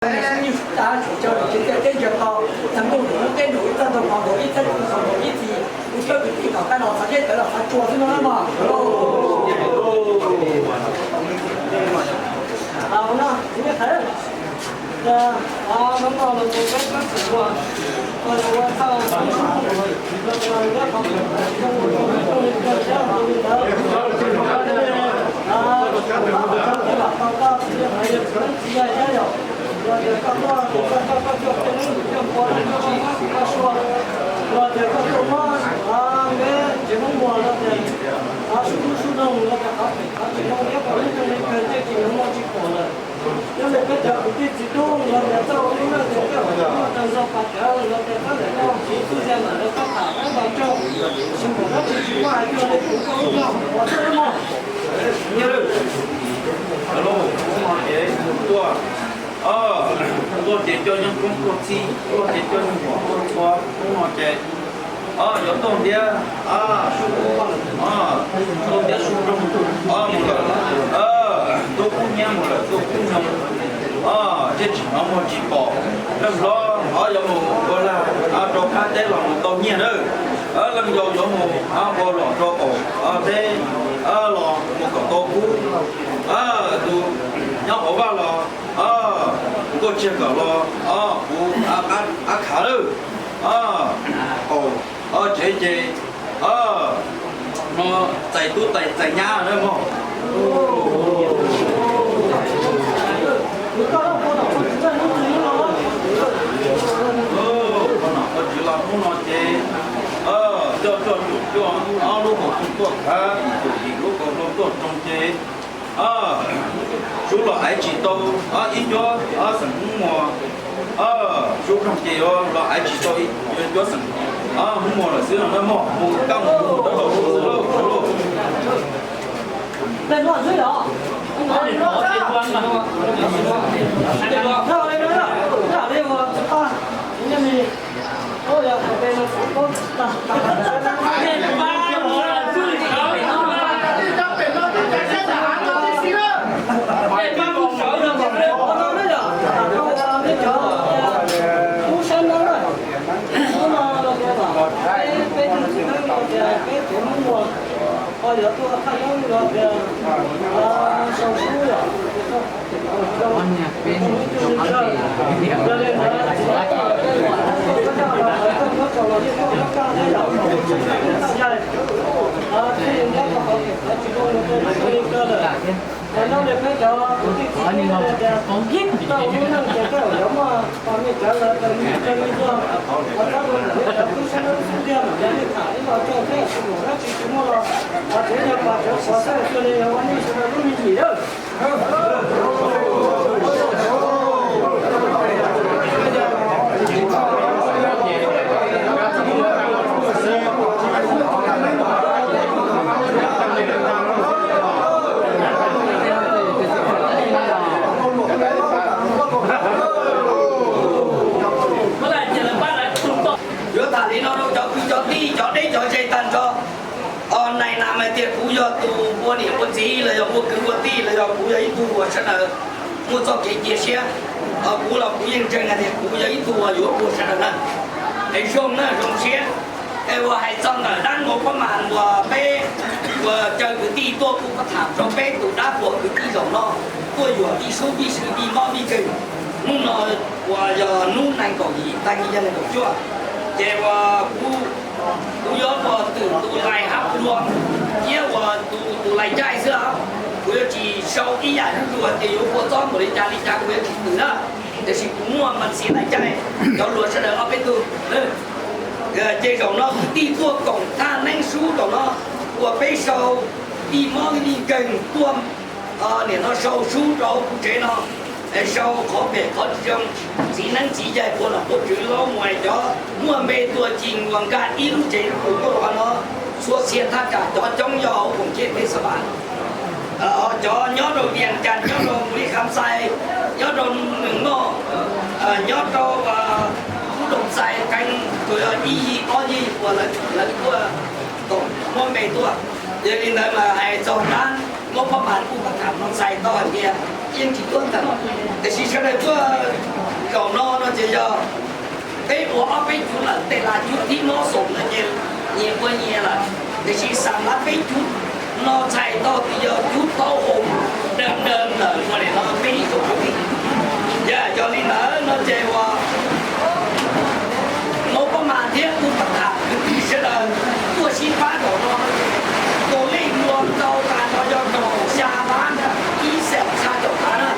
Ib tug sub tag tsum caw tsis tiaj teb ntsia tau, txaj muag nkaus lub teb nraum ib txaj nraug qhov nkaus ib txhab tsis qhov nkaus ib txhis, kuv cov kwv tij tom qab no xav teb tawv los xav tsuag xwb no na mog. Los tias koj tuaj muab, los tias koj tuaj muab, a, neb tsis muab muag los tias, a, sub hnub sub nroog los tias qhov pem qhov tsis zoo thiab qhov lub nroog li kawg ces tsis yuav muaj tsis pom lawm. Yog li peb cov kwv tij txiv tub los tias txoj ua lub neej tias koj muaj tag nrho pas cawv los tias koj lam koj txiv tub yag lawm los koj tham peb ntaus rooj, tsis pom dab tsi tsis muaj hais tias li kuv koj lub nroog ua txoj lub mog. Tuaj, tuaj ces coj yeeb koob tuaj txhij, tuaj ces coj yeeb koob tuaj txhua, hnub no ces yuav tuaj ntiab, tuaj ntiab sub nroog, mus lawm, tuaj kub hnyiab mus lawm tuaj kub nyoog, thiaj tsis hnov muag tsis pom. Leej hlob yuav mus ua lag rau qab teb los mus tau nyiaj nawb. Leej yau yuav mus ua lom rau qaum teb los mus kom tau kub. Tus nyob hauv vaj los nkuaj tsiag kom los kuv qab khav lawm. Qaum tsev ces no txais tub txais nyab na mog. Qhov nom qhov tswv los hnub no ces coj coj cuam cuaj ob lub kaus tooj tuaj khav, yim cuam yim lub kaus hlau tuaj tsoo ces sub los hais tsis tau ib cuab xeem Hmoob Muas. Sub nroog ces yuav los hais tsis tau ib cuab xeem Hmoob Muas lawm xwb no na mog, mus kaj mus mus rau sub xwb lauj. Ua li no, tau lub neej ces koj yuav muaj pom me cov lawv tau nyiaj kawg li tuaj, qhov txhob rau ntawm cov tub sab lub xub ntiag mam li tham ib los txog thiab, tsis muaj dab tsi tsis muaj los qhov tsev yog pom tsev qhuav xwb, xws li yog ua neej sawv daws lub me nyuam lawm. Yuav tham li no rau cov kwv cov tij cov deb cov ze tag nrho. Nais nas mas tias kuv yog tus ua niam ua txiv los yog ua kwv ua tij los yog kuv yog ib tug uas sawv daws muaj txoj kev cia siab. Kuv los kuv yeej ntseeg hais tias kuv yog ib tug uas yuav ua sawv daws na. Es zoo na zoo siab. Es uas hais txog ntawm dab npua pob mas uas peb uas caw kwv tij tuaj kuj tham rau peb tus dab npua kwv tij zaum no tuaj yuam vij sub vij sw vij mob vij nkeeg. Hnub no uas yog hnub nees nkaum yim tag kis yog nees nkaum cuaj, ces uas kuv, kuv yuav ua twm tus lais hab luag thiab uas tus, tus lais caij xwb os. Kuv yuav tsis sau ib yam zuj zus tias yuav ua txob npaum li cas li cas kuv yuav tsis twm na. Tiam sis kuv muaj mas xiv lais caij cov luag sawv daws ob peb tug. Ces zaum no kwv tij tuaj koom thaj neeb sub zaum no uas peb sau vij mob vij nkeeg tuaj, nim no sau sub rau kuv tsev no, sau qhov phem qhov tsis zoo, txiv neeb txiv yaig pua nom pua tswv laub muas cov muaj npe tuag ci uas nkag ib lub tsev lub lus tuaj rau qhov no, txhua txhia thaj tsam cov coob yog hauv koom ciej pej xab vam. Cov nyob rau Vias Cas, nyob rau Mus Lis Kham Xais, nyob rau Nws Noj, nyob rau Ub Doos Xais, qee tus yog ib yig ob yig uas lawv tuaj koom muab npe tuaj. Yog li ntawd mas hais txog dab mob pab mas kuj tham no txhais tau hais tias yeej tsis tuaj tawm. Tiam sis sawv daws tuaj zaum no no ces yog peb ua ob peb cuv lawm, tej las cuv thib mob xoom no ces nyias ua nyias lawm. Tiam sis xam lav peb cuv no txhais tau tias yog cuv tau hau dawm dawm lawm ua li no peb ib tsoom kwv tij. Yog li ntawd no ces ua Nov pab mas thiab kuv pab tham kwv tij sawv daws tuaj sib pab zaum no, tus lej muag tau tas no yog kaum xya lab ib xees xya caum tav na.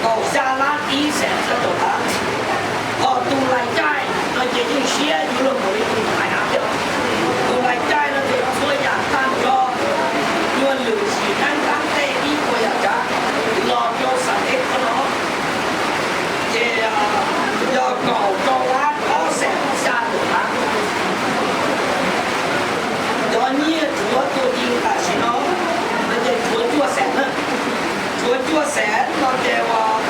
Kaum xya lab ib xees xya caum tav. Ho tus lais caij no ces yeej siab yuav luag mus li tus lais av thiab. Tus lais caij no ces txhua yam tag nrho, luag lwm sim neej qab tej ib puas yam tsav los rau xam tej qhov no ces yog kaum rau lab ob xees xya caum tav. Cov nyiaj tsuav tuaj ci tam sim no no ces tshuav cuaj xees na. Tshuav cuaj xees no ces uas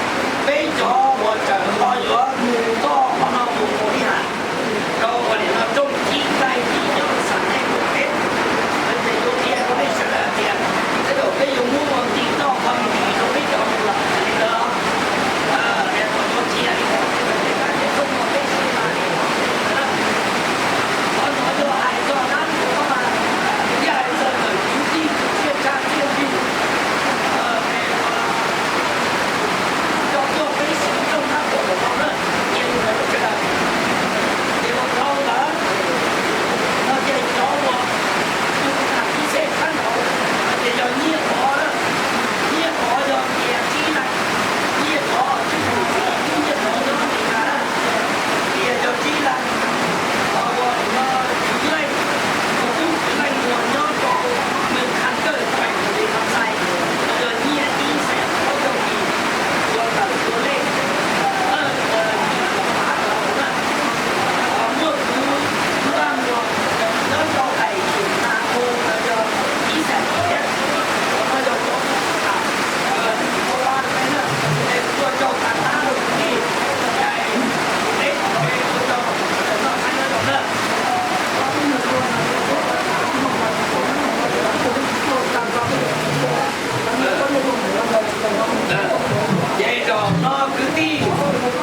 peb cov uas tseem ho yuav mus txoj qhov no mus mus li has rau uas nim no rooj cib taig tis nyob xam tej mus peb no ces yuav qhia rau nej sawv daws tias tej zaum peb yuav muab ua nti toj qhov mus rau peb cov mus lawm li ntawd. Qhov yuav qhia li ntawd ces peb cov rooj no peb sib tas li ntawd. Qhov no yog hais txog dab ntxuav mas thiaj hais txog ntawm kwv tij tus tsiaj tshaj txiaj ntsig coj tuaj peb siv rooj dab ntxuav tom no na, qhia li ntawd rau sawv daws. Ces ua dhau ntawd no ces cov uas tus tham ib xees sab nraud no ces yog nyiaj qhov na, nyiaj qhov yog tias tsib leej, nyiaj qhov tsib leej, nyiaj qhov nyob Amelikas na, tias yog tsib leej. Ho uas nim no kwv leej, tus tub kwv leej uas nyob rau Nws Khas Kawj Thaim Lis Khas Xais no yog nyiaj ib xees plaub caug kis, ua tawm tua lej, ua yim caum phav tawm na. Ho muaj kuv Vaj Muas nyob rau Hais Yim Nas Hu no yog ib xees thiab. Qhov no yog cov tus tham ua vaj peb na, es kuv ua rau tas tab tus kwv tij, es kuv teb ua rau sawv daws noj qab nyob zoo na. Ces zaum no kwv tij,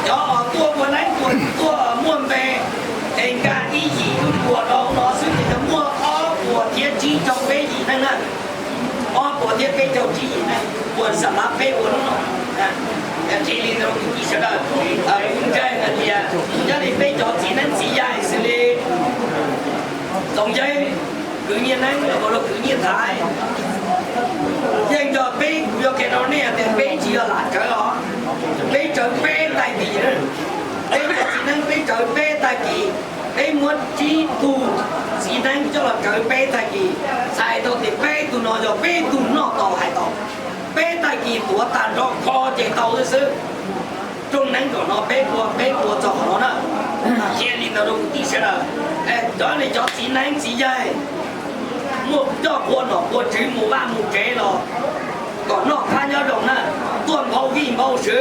cov uas tuaj ua neeb tuaj tuaj muaj npe, es nkag ib yim ib puas rau no xwb ces yog muaj ob puas thiab tsib caug peb yim neeg na. Ob puas thiab peb caug tsib yim neeg uas xam lav peb ua hnub no. Yog li ntawd kwv tij sawv daws, kuv ntseeg hais tias nyob li peb cov txiv neeb txiv yaig xws li Txoov Yeeb, kwv Nyiaj Neeb los ua rau kwv Nyiaj Thaiv, yeej yog peb, kuv yuav qhia rau nej tias peb tsis yog lam tsawv os, peb tsawv peb tag kis. Peb cov txiv neeb peb tsawv peb tag kis, peb muab tsib tug txiv neeb coj los tsawv peb tag kis, txhais tau tias peb tug no yog peb tug noj tau hais tau, peb tag kis tuav tag nrho kho ces tau xwb xwb. Rooj neeb zaum no peb ua, peb ua txog qhov no na. Qhia li ntawd rau kwv tij sawv daws, cov li cov txiv neeb txiv yaig muaj coj qhua nom qhua tswv mus vaj mus tsev los kom noj qab nyob zoo na, tuaj nphau vij nphau sw,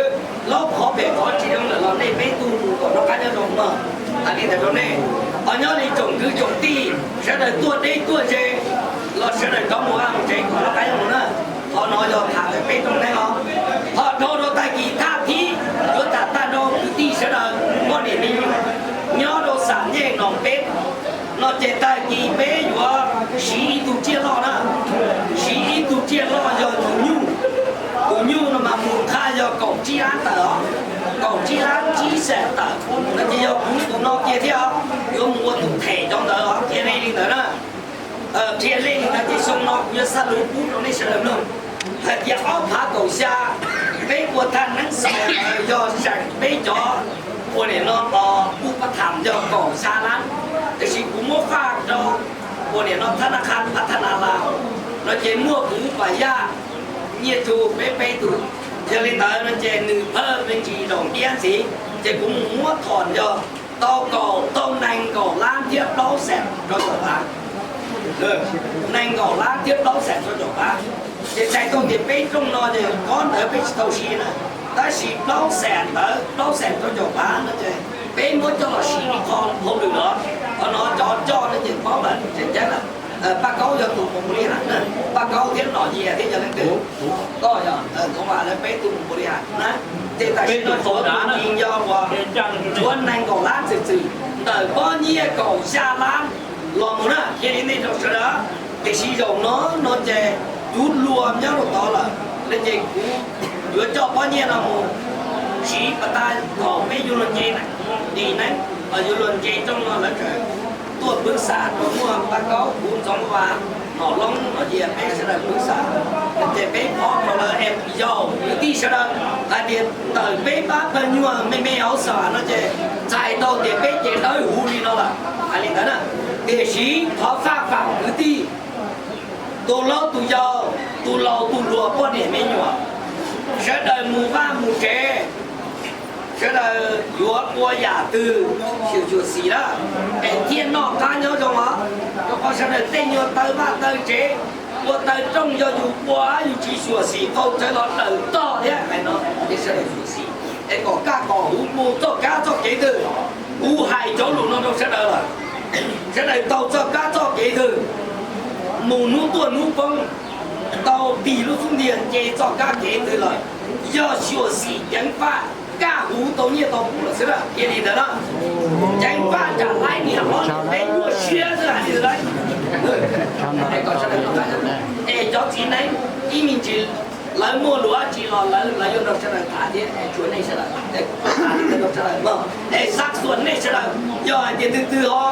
laub qhov pem qhov tsis zoo lawm los nej peb tug mus kom noj qab nyob zoo mog. Hais li ntawd rau nej, ho nyob li tsoom kwv tsoom tij sawv daws tuaj deb tuaj ze los sawv daws rov mus vaj mus tsev kom noj qab nyob zoo na. Qhov no yog tham ntawm peb rooj neeb os. Ho dhau rau tag kis thaj thib yuav tham tag nrho kwv tij sawv daws poj niam me nyuam nyob rau xam nyej nom peb no ces tag kis peb yuav siv ib tug tsiaj loj na, siv ib tug tsiaj loj yog tus nyuj. Tus nyuj no mas mus qhaj yog kaum tsib lab tawm os, kaum tsib lab tsib xees tawm no ces yog kuv tus no kiag thiab os, yuav mus ua tus them cov ntawd os, qhia nej li ntawd na. Qhia nej li ntawd ces xyoo no kuv yuav xa lus pub rau nej sawv daws mloog hais tias ob phav kaum xya peb ua thaj neeb xaus ntawd yog seem peb cov ua nim no kuj pab tham yog kaum xya lab, tiam sis kuv muab faj rau ua nim no thab naj qha pab thab na las no ces muaj kuv Pam Yaj, Nyiaj Tsu peb peb tug. Yog li ntawd no ces nws phawj me ntsis zaum ntiab ntxiv ces kuv mus muab thom yog tau kaum, tau nees nkaum lab thiab plaub xees rau caum pav. Nees nkaum lab thiab plaub xees rau caum pav. Ces txhais tau tias peb rooj no ces kob ntawd peb tsis tau siv na, tab sis plaub xees ntawd, plaub xees rau caum pav no ces peb muab coj los siv ib qho hauj lwm los qhov no cov coj no ces paub lawm tseem ceeb lawm. Paj Kaub yog tus mus npaum li has, Paj Kaub thiab Nom Yias thiab yog leej twg? Koj yog Ntxoov Vas, lawv peb tug mus npaum li has na. Ces tam sim no tshuav tus ntsis yog uas tshuav nees nkaum lab txwm txwm ntawm pob nyiaj kaum xya lab los mus na, cia li nej rau sawv daws. Tiam sis zaum no no ces cov luag nyob rau tod lawm, ces kuv yuav coj pob nyiaj no mus siv pas tas thaum peb yuav luag nce, nim neeb yuav luag nce rooj no lawv tseem tuaj pwb xa rau muaj Paj Kaub, kuv, Ntxoov Vas, Nom Loob, Nom Yias peb sawv daws pwb xa. Ces peb phob rau lawv es yaum kwv tij sawv daws hais tias ntawm peb pab pawg nyuag me me hauv Xas Vas no ces txhais tau tias peb ces dawb huv li no lawm, hais li ntawd na. Tiam sis thov faj fam kwv tij, tus laus tus yau, tus laus tus hluas, poj niam me nyuam, sawv daws mus vaj mus tsev, sawv daws yuav ua yam twg xyuam xim na, es thiaj noj qab nyob zoo os. Rau qhov sawv daws tej nyuag taw vaj taw tsev, ua taw rooj yog yus ua, yus tsis xyuam xim qaug txawv los dawm tog thiab hais no, ces sawv daws xyuam xim es kom kaj kom huv mus txoj kab txoj kev twg. Kuv hais cov lus no rau sawv daws lawm, sawv daws taug txoj kab txoj kev twg, mus hnub tuaj hnub poob, tau tig lub xub ntiag nce txoj kab kev twg lawm, yog xyuam xim ceev faj, kaj huv tau nyiaj tau kub lawm xwb, cia li ntawd na. Ceev faj tsam laib niam hlob niam teb nyuaj siab xwb hais li ntawd. Es cov txiv neeb ib me ntsis lawv muaj lus dab tsi los lawv, lawv yuav nrog sawv daws tham thiab, es tsuas nej sawv daws, es kuv tham li ntawd rau sawv daws mog. Es xav xuas nej sawv daws, yog hais tias twg twg ho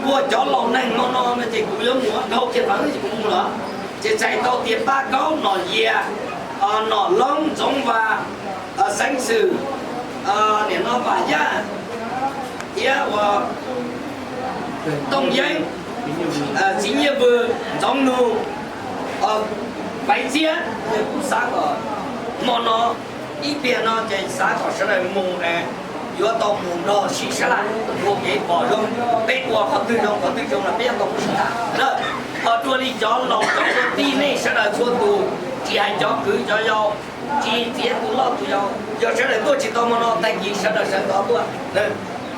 ua cov laus neeg no no no ces kuv yuav mus dhau kiag tod ces kuv mus lawm. Ces txhais tau tias Paj Kaub, Nom Yias, Nom Loob, Ntxoov Vas, Xeeb Xwm, nim no Vam Yaj, thiab ua Tooj Yeeb, Txiv Nyiaj Vwm, Ntxoov Nug, Faiv Txiab, kuv xav kom hmo no ib pliag no ces xav kom sawv daws mus, yuav tau mus nrog sib sab laj ua kev pom zoo, peb ua qhov twg zoo qhov twg zoo los peb yuav tau mus sib tham. Ho dua li cov laus cov kwv tij nej sawv daws txhua tus, tsis hais cov kwv cov yau, tsis txiav tus loj tus yau, yog sawv daws tuaj tsis tau hmo no tag kis sawv daws sawv ntxov tuaj.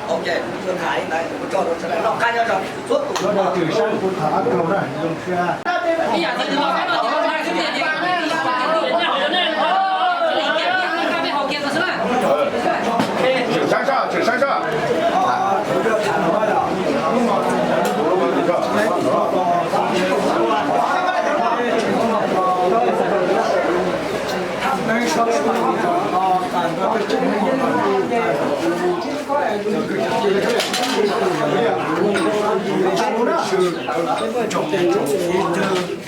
Ok, kuv tham li ntawd, kuv tso rau sawv daws noj qab nyob zoo txhua tus.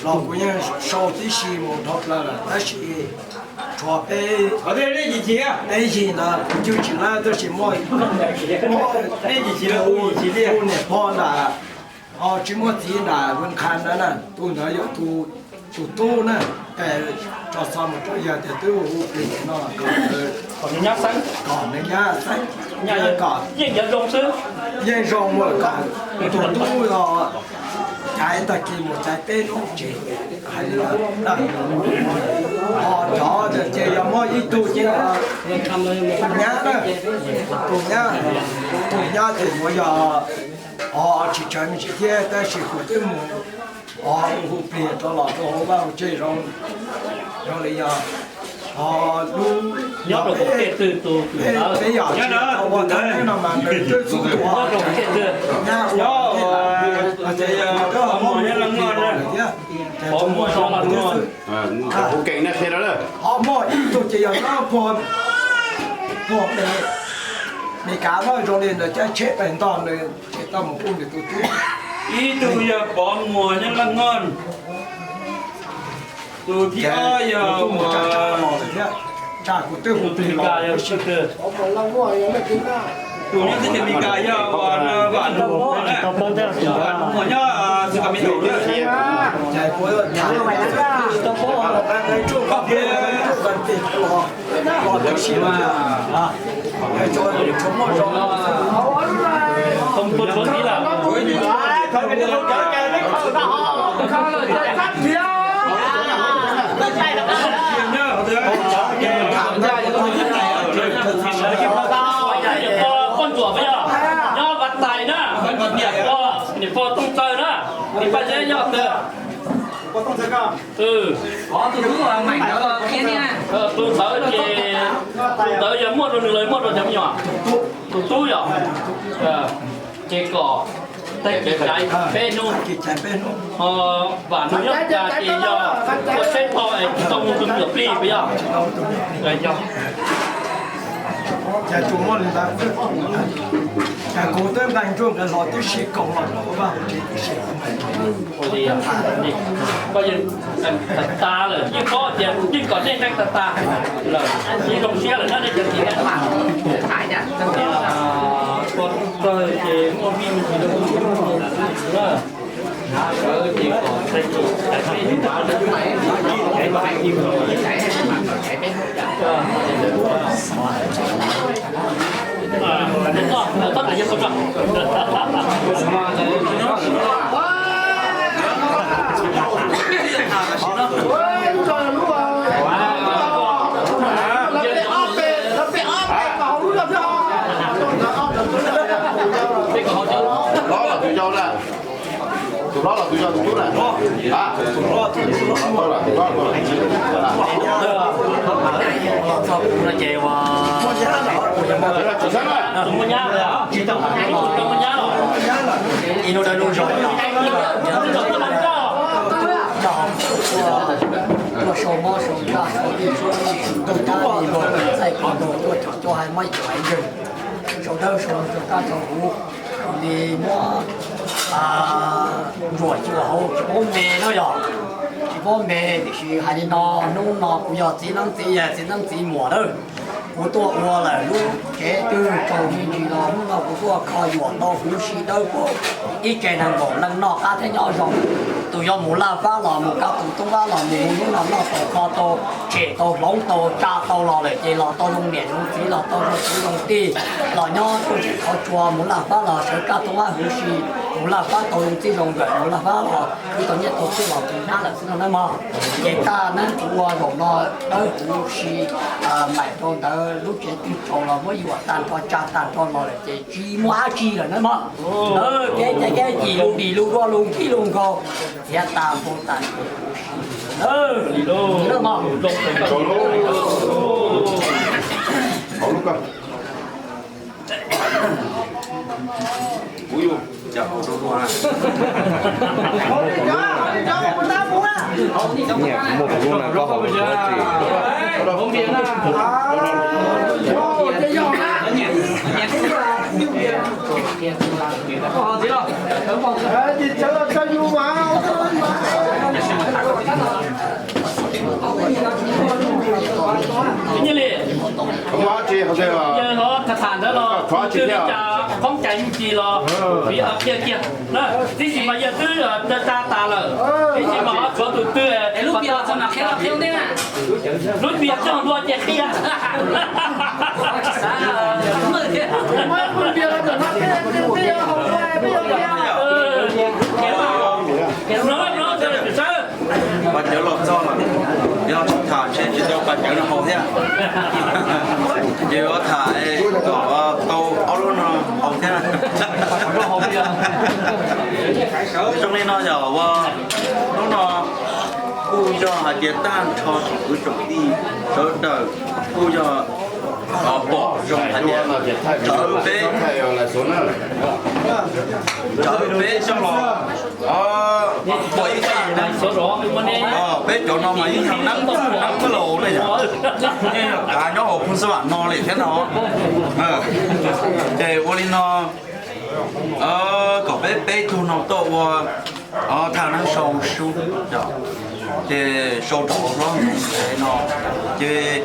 Los kuv yeej sau tib si mus dhau plaws lawm tab sis tshuav peb, peb yig ntawd kuv cwj tsis laib tab sis muaj, muaj niam pog nram, ho tsis muaj txiv nram Vwj Qha ntawd na, tus ntawd yog tus tub na, tso xov mus rau yawg tias twb hu plig no kom nws nyab xeeb, kom nws nyab xeeb, kom yeej zoo mus kom tus tub los caiv tag kis mus caiv peb lub tsev. Hais li ntawd, ho cov ces yog muaj ib tug ces tus nyab na, tus nyab, tus nyab ces yuav yog ho tsis tsawg me ntsis thiab tab sis kuv twb mus ho hu plig rau los rau hauv vaj hauv tsev zoo, zoo li yog ho lub nyob rau peb yam ua thab neeb no mas nws twb txhua tus nyab ua thiab, ho muaj ib tug ces yog nyob puag Mes Kav no zoo li ntawd, caij tsheb pes ntog nws ces tau mus pub nws tus tub. Ib tug yog Pov Muas nyob Laj Ngoj, tus thib ob yog Meskas, yog tus nyob teb chaws Meskas yog Vam Muas, nyob Xikamitu. Poj ntsuam yog nyob Vaj Tais na, niam pog Tooj Txawj na. Ib pab zeb nyob twg? Tus ntawd ces, tus ntawd yog muaj rau nws los muaj rau cov me nyuam? Tus tub yom? Ces kom tag kis tsaiv peb hnub, ho vam nws nyob cas ces yog ua saib tau es tsis tau mus tus me nyuam plig puas yog? Cas tsuas muaj li ntawd, cas kuv twb nqaij ntsuag nqaij hlo twb sib koom los rau vaj hauv tsev tib si. Koj yeej tas tas lawm, yeej paub tias yeej kom nej nqaij tas tas lawm, yeej zoo siab lawm na nej cov txiv na. Ua txawg ces muaj vij muaj tsis rau na. Sawv ces kom Tus hlob los tus yau tus tub na? Tus muaj nyab, tus muaj nyab los. Ib hnub dawb hnub zoo, tuaj sau mob sau ntsaj sau dej sau ntuj tab li nkaus, txaij qhov nkaus tuaj cov coj hais mob ib tug haiv ntswg, sau dawb sau sau ntsaj sau huv, li muab ntsuam xyuas hauv tsis paub npe no yog, tsis paub npe tiam sis hais li no, hnub no kuv yog txiv neeb txiv yaig txiv neeb txiv muam lawm, kuv tuaj ua lawm lub tsev twg tsaus me ntsis los hnub no kuv tuaj kho yuam tau huv si dawb paug ib tse neeg nkaum leej noj qab thiab nyob zoo. Tus yog mus laj fab los mus kab tus tub fab los mus hnub no noj tau kho tau tshem tau hloov tau tsa tau los lawm ces los tau zoo niam zoo txiv los tau zoo kwv zoo tij los nyob tuaj tseem qhov tsua mus laj fab los sawv kaj tub fab huv si, mus laj fab tau zoo txij zoo nkawm mus laj fab los kwv tau nyiaj tau txiaj los tus nab lawm xwb no na mog. Ces tag neeb kuv ua zaum no dawb huv si maim rau ntawd lub tsev twg tsaus los muab yuam tag nrho tsa tag nrho los lawm ces tsis muaj dab tsi lawm na mog. Kev cai kev cim lus dim lus dua lus nkij lus nkaus txiav tag npau tag Nyiam muaj kuv lub no koj haus tsis tau. Nyiaj Lis, yawg hov tham tham ntawd los tus twg li cas qoob cas yug cis los piav kiag kiag. Tib si mas yawg twb tsa tas lawm, tib si mas ho tshuav tus twg. Lub tias coj dua ces qhia. Pas cawv los txog lawm, yog tsis tham ntshe tsis tau pas cawv no haus thiab. Ces yuav tham kom tau ob lub no haus thiab. Zoo li no yog ua hnub no kuj yog hais tias tag nrho tsoom kwv tsoom tij sawv daws kuj yog pom zoo hais tias tsawv peb, tsawv peb coj los pom ib qho peb cov no mas yeej yog neeb txwj neeb laus ne yom, yeej yog kav nyob hauv Phooj Xab Vam no li thiab no. Ces ua li no kom peb peb tug no tuaj ua thaj neeb sau sub, ces sau rau hlob no, ces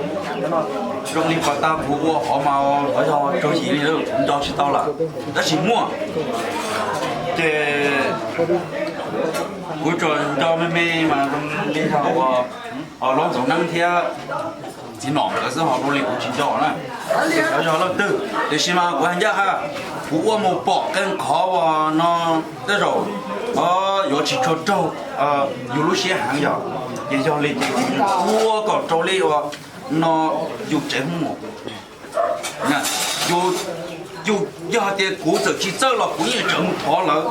zoo li pas tas kuv ua qhov mas qhov yog raug yim li lawm, nco tsis tau lawm, tab sis muaj. Ces kuv tsuas nco me me mas zoo li yog ua hlob Ntxoov Neeb thiab txiv nom nkawd xwb, ho zoo li kuv tsis nco na. Xyov yog leej twg, tiam sis mas kuv hais ncaj ha, kuv ua mus pom qee qhov uas no tej zaum yuav tsis tshua raug yus lub siab heev yom, ces yog li ces kuv ua kom raug li ua no yus tsev hmoob mus, yus yog Ces kuv txawm tsis txawj los kuv yeej tseem mus thov lawv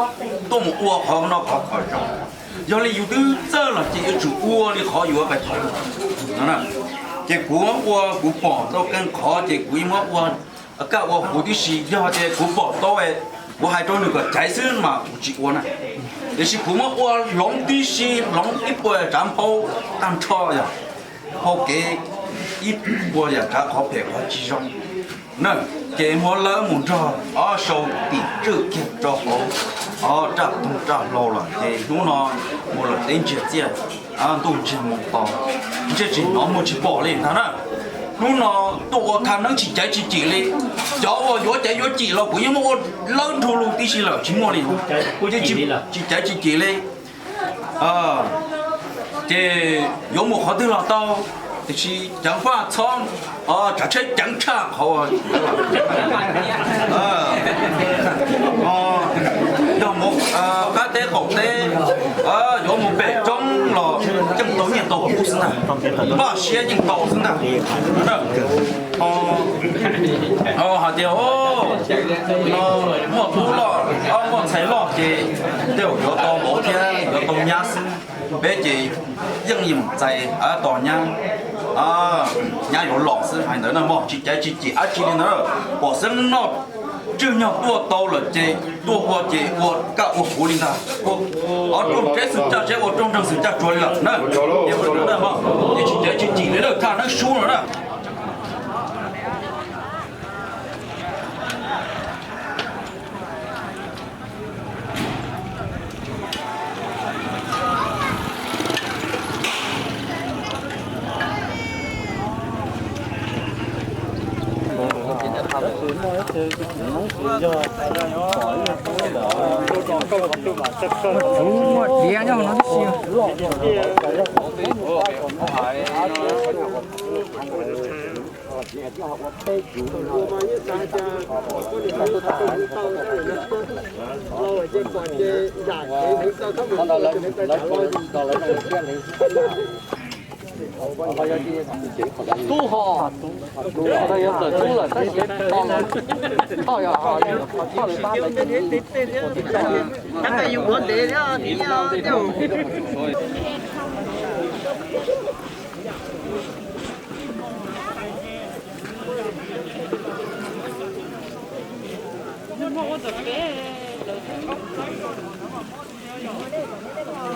tuaj mus ua qhov no qhov kom zoo. Yog li yus twb txawj los ces yuav tsum ua li qhov yuav pais thov no. Ces kuv ua kuv pom tau qee qhov ces kuv yeej muab ua kaj ua huv tib si. Yog tias kuv pom tau, kuv hais rau nws kom caiv xwb mas kuv tsis ua na. Tiam sis kuv muab ua hloov tib si, hloov ib puas tsav nphau tag nrho, yog hau kev ib puas yam tsav qhov phem qhov tsis zoo na. Ces muab lawv mus nrog ob sau tim tswj kiag rau hauv raj toog raj hlau lawm ces hnub no mus lawm teb ntsiag txiaj, ntuj ntsiag mus to, ntsiag tsis hnov muag tsis pom li ntag na. Hnub no tuaj ua thaj neeb tsis caiv tsis cim li. Cov uas yuav caiv yuav cim los kuv yeej muab ua lawb nrug lug tib si lawm tsis muaj li. Kuv yeej tsis caiv tsis cim li. Ces yuav mus qhov twg los tau, tiam sis ceev faj txhob tsav tsheb ceev tshaj qhov yog mus qab teb qaum teb, yuav mus pem roob los yeej tau nyiaj tau kub xwb ntag, npaj siab yeej tau xwb ntag. Hais tias muaj tub loj, muaj ntxhais loj ces tej zaum yuav tau vauv thiab yuav tau nyab xwb. Peb ces yeej yim txais tos nyab, nyab yuav los xwb hais ntawd na mog, tsis caiv tsis cim dab tsi li ntawd. Pom xeeb noj tswj nyog tuaj tau lawm ces tuaj ua ces ua kaj ua huv li ntag. Ua rooj teb xwm caj seb ua rooj nreeg xwm caj tsuag li lawm na. Ces tsis caiv tsis cim li lawm thaj neeb sub no na. Muaj diav nyob hauv no tib si. Tub ho, tub lawm tab sis ho yog ho yog ho lwm pab ntawd.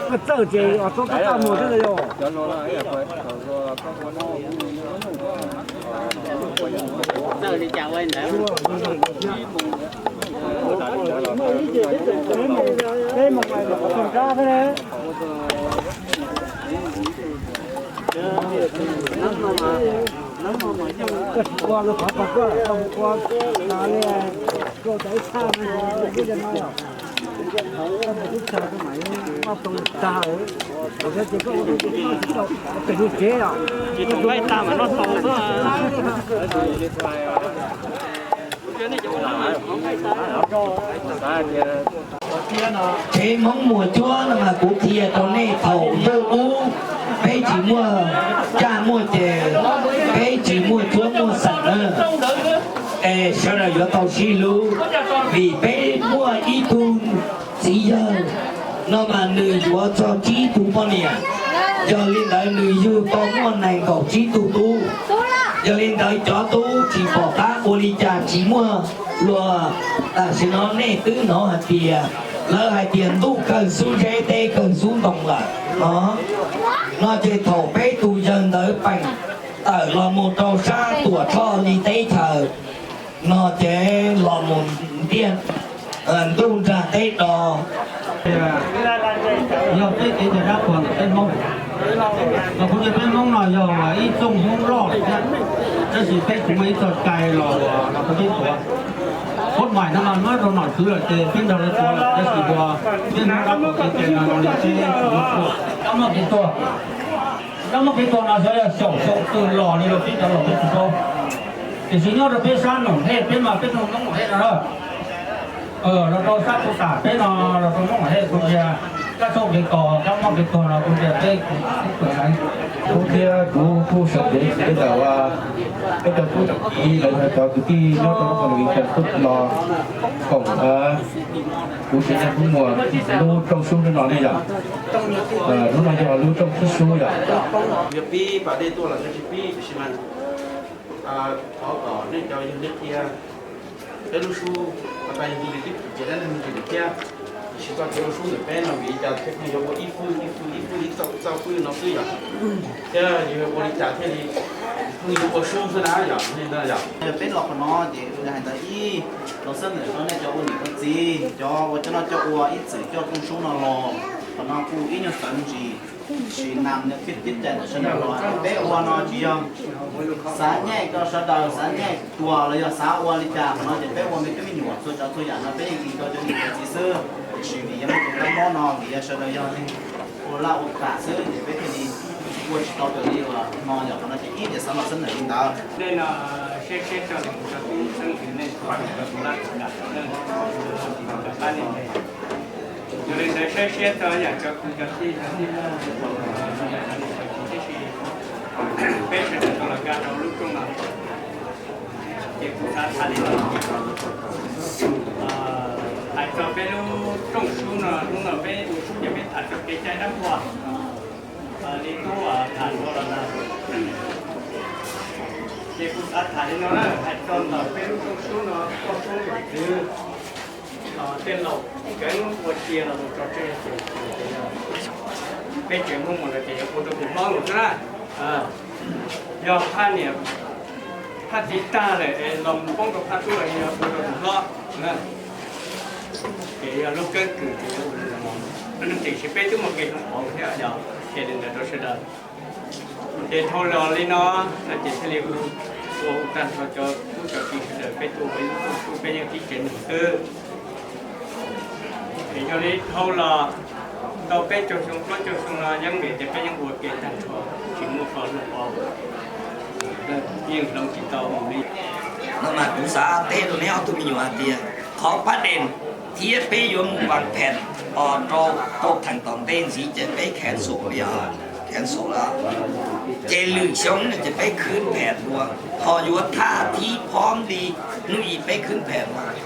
Txawj ces txhob txaj muag thiab yog. Koj tsis ua los thov tau koj, koj mus ua tas li, koj cov ib txhaj no, koj cov no yom. Koj mus ib txhaj koj mam li maj tau tag, ces koj ua tau ces koj noj tsis tau, koj pem lub tsev yom. Tsev Hmoob Muas Cuab no mas kuv qhia rau nej thaum ntuj ub, peb tsis muaj caj muaj ces, peb tsis muaj cuab muaj xeem na. Es sawv daws yuav tau sib hlub, vim peb muaj ib tug txiv yawg no mas nws yuav txog tsib tug poj niam. Yog li ntawd nws yug tau muaj nees nkaum tsib tug tub. Yog li ntawd cov tub tsis pom qab ua li cas tsis muaj luag. Tam sim no nej twb hnov hais tias lawv hais tias ntuj kawg xub zeb teb kawg xub ntoo lawm no. No ces thaum peb tus yawg ntawd peem tawm los mus rau sab Tuam Tshoj li teb chaws no ces los mus ntiaj ntuj nrag teb do. Yog peb kev cai dab qhuas ntawm peb Hmoob, mas kuv tias peb Hmoob no yog ib tsoom Hmoob loj lawm thiab, tab sis peb tsis muaj ib txoj cai los los rau peb tuav. Khuab mais no mas muab rau nom tswv lawm ces peb nrog lawv tuav lawm, tab sis yog peb Hmoob dab qhuas kev cai no zoo li peb tsis muaj tuag, dab muaj kev tuag. Dab muaj kev tuag no xyov yog xyaum xyoo twg los li los peb cov laus peb tsis paub. Tiam sis nyob rau peb sab Noom Hej peb mas peb tsoom Hmoob Noom Hej no na, los rau sab Tuam Tshoj peb no los rau Hmoob Noom Hej kuv tias Kab txooj kev kos, kab mob kev kos no kuv tias peb kuv thiab kuv kuj sawv cev tsis tej ntawm peb cov tub cov kiv los yog cov kwv tij nyob rau lub qhov nws tseem tuaj los koom kuv tsev neeg Phub Muas lub rooj sub hnub no ne yom. Hnub no yog lub rooj sub sub yom. Yog pib pas dej tuaj los yog tsis pib tiam sis mas thov kom nej cov yog nej qhia peb lub sub, pas tas yog tus li twb tsis ces dab neeg mus tim thiab. Tiam sis koj txiv lub sub ntawm peb no vim li cas thiaj pheej yuav ua ib fwj ib fwj ib fwj ib txauj txauj fwj no xwb yom. Thiab yuav ua li cas thiaj li pheej yuav ua sub xwb na yom, li ntawd yom. Peb los qhov no ces hais ntawd ib los xwb ntawm no nej cov ua niam ua txiv, cov ua cov no cov ua ib txwm coj rooj sub no los, qhov no kuj ib nyuag txawv ntsis, sis nas nws thiaj tib cai ntawm sawv daws los. Peb ua no tsis yog xav nyiaj rau sawv daws, xav nyiaj tuag los yog xav ua li cas no ces peb ua me tub me nyuam txhua tsav txhua yam no peb yeej ua rau cov niam cov txiv xwb. Tiam sis vim yog muaj tus kab mob no vim yog sawv daws yog ua laj ua kam xwb ces peb thiaj li ua tsis tau raws li uas no yom. Qhov no ces ib tias xav los xab ntawm li ntawd. Nej no siab siab coj nej tus cov tub xeeb ntxwv nej tus laj tus kam, nej tus cov qab nej npe. Yog li ntawd saib siab txog yam cov kwv cov tij cov tij laug, peb sawv daws tau los nkag rau lub rooj no, ces kuv xav tham li no. Hais txog peb lub rooj sub no, hnub no peb ua sub ces peb tham txog kev cai dab qhuas li tub tham ua los ntawd. Ces kuv xav tham li no na, hais txog ntawm peb lub rooj sub no, koj sub yam twg los tej laus keev ua cia los mus tso tseg ces peb tsev Hmoob mus no ces yog ua rau tus hlob los xwb na. Yog phaj niam phaj txiv tag lawm es los mus poob rau phaj tub los yog ua rau tus hlob. Ces yog lub keeb kwm ces yog ua li no, tiam sis peb twb muaj kev hloov pauv thiab yog qhia li ntawd rau sawv daws. Ces dhau los li no no ces thiaj li ua ua tag nrho cov tub cov kiv sawv daws peb tuaj ua ib lub rooj sub peb yeej tib tsev neeg xwb. Ces yog li dhau los tau peb caug xyoo plaub caug xyoo no yeej vim tias peb yeej ua ke tag nrho, tsis muaj qhov hloov pauv, yeej hloov tsis tau mus li. No mas kuv xav teb rau neb ob tug me nyuam hais tias qhov pab dej thiab peb yuav mus vas phem os rau rau theem tom ntej ntxiv ces peb cancel li os, cancel lawm. Ces lwm xyoo no ces peb khwb phem dua, ho yuav thaj thib phob li hnub ib peb khwb phem mas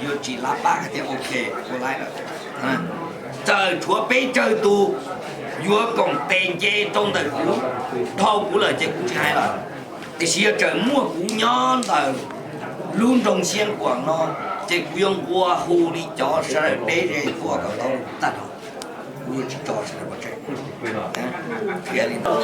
yuav tsis lab pab hais tias ok, ua laib lawm. Txawm tshuav peb tsawg tus yuav koom tes nce rau ntawm kuv, dhau kuv lawm ces kuv tsis hais lawm. Tiam sis yog tseem muaj kuv nyob ntawm lub nroog Xiab Kuam no, ces kuv yuav nqua hu li cov sawv daws deb ze tuaj kom tau tag nrho. Kuv yuav tsis tso sawv daws pov tseg. Qhia li ntawd.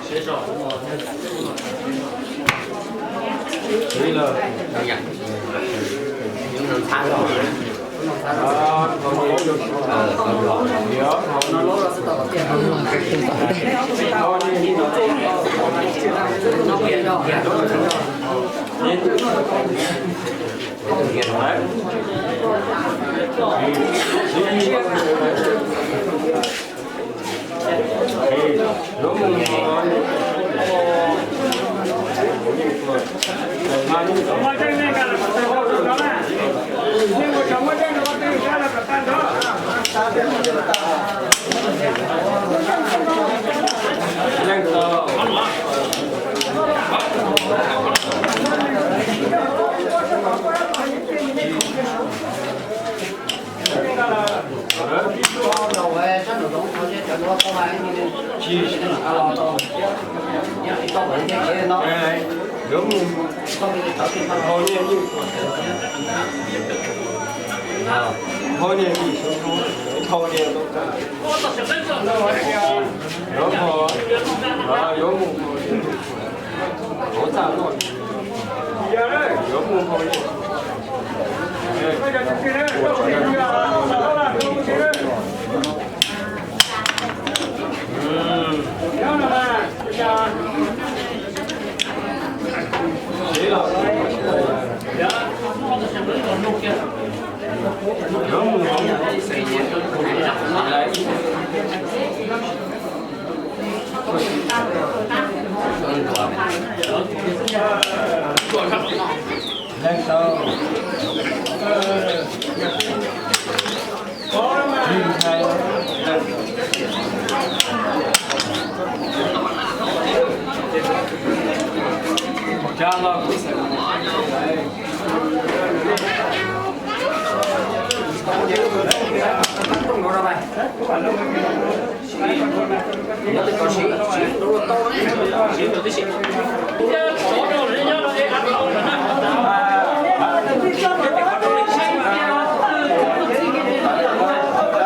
Loj kiag los mus seb. Thaum kiag los mus seb. Sab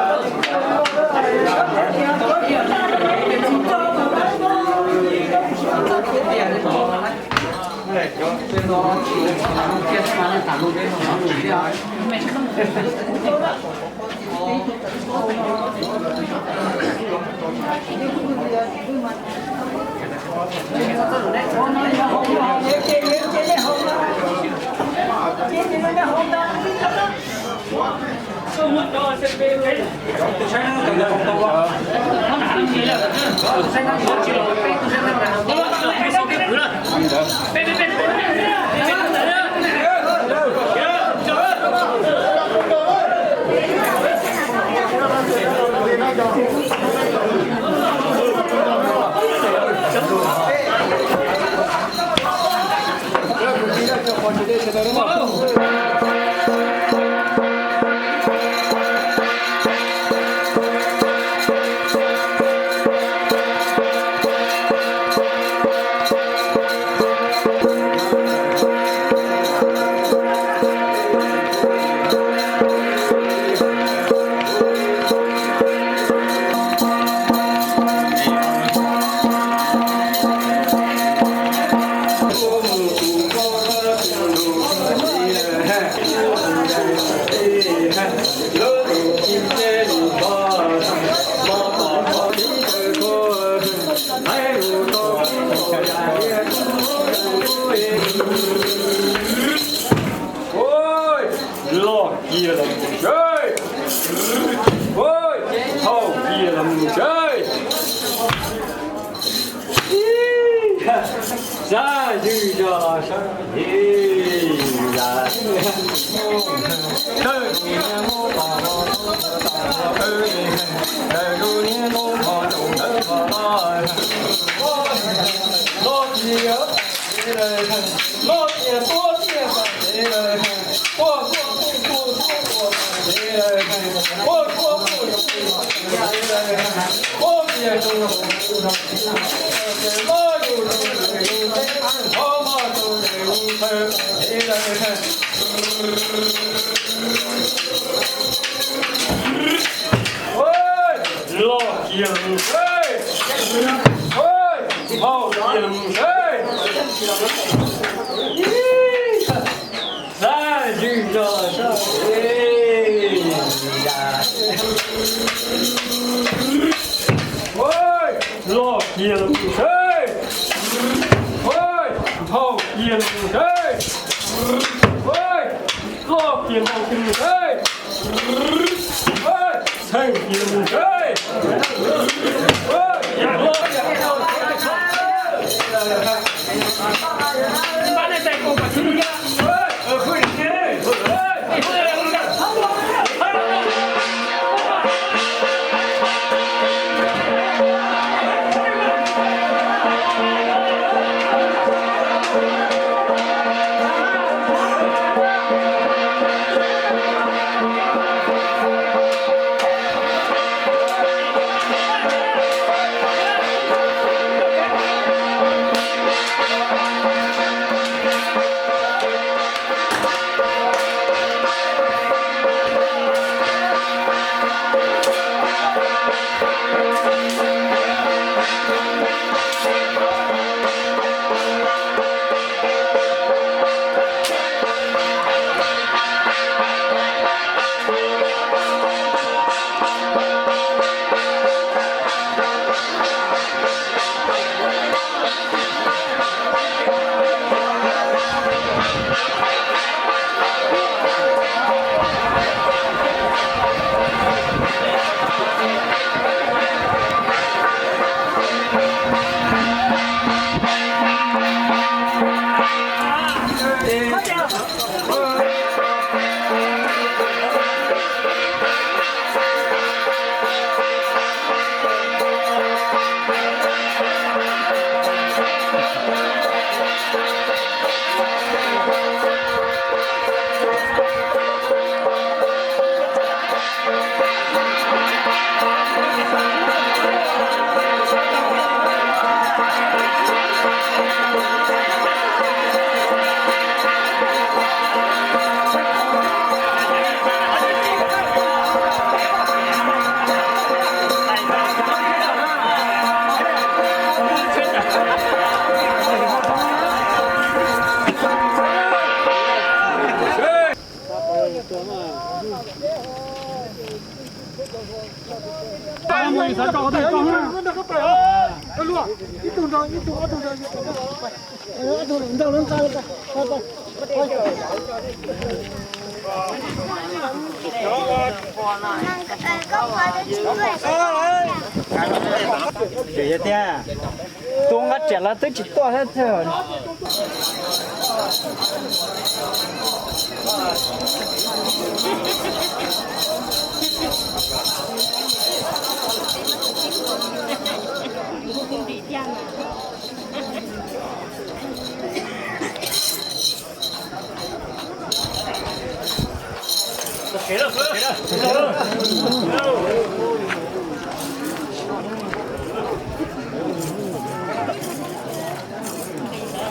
ywg zog los sab ywg. Loj kiag mus seb. Tiag, tus nqa riam los twb tsis tuaj thiab.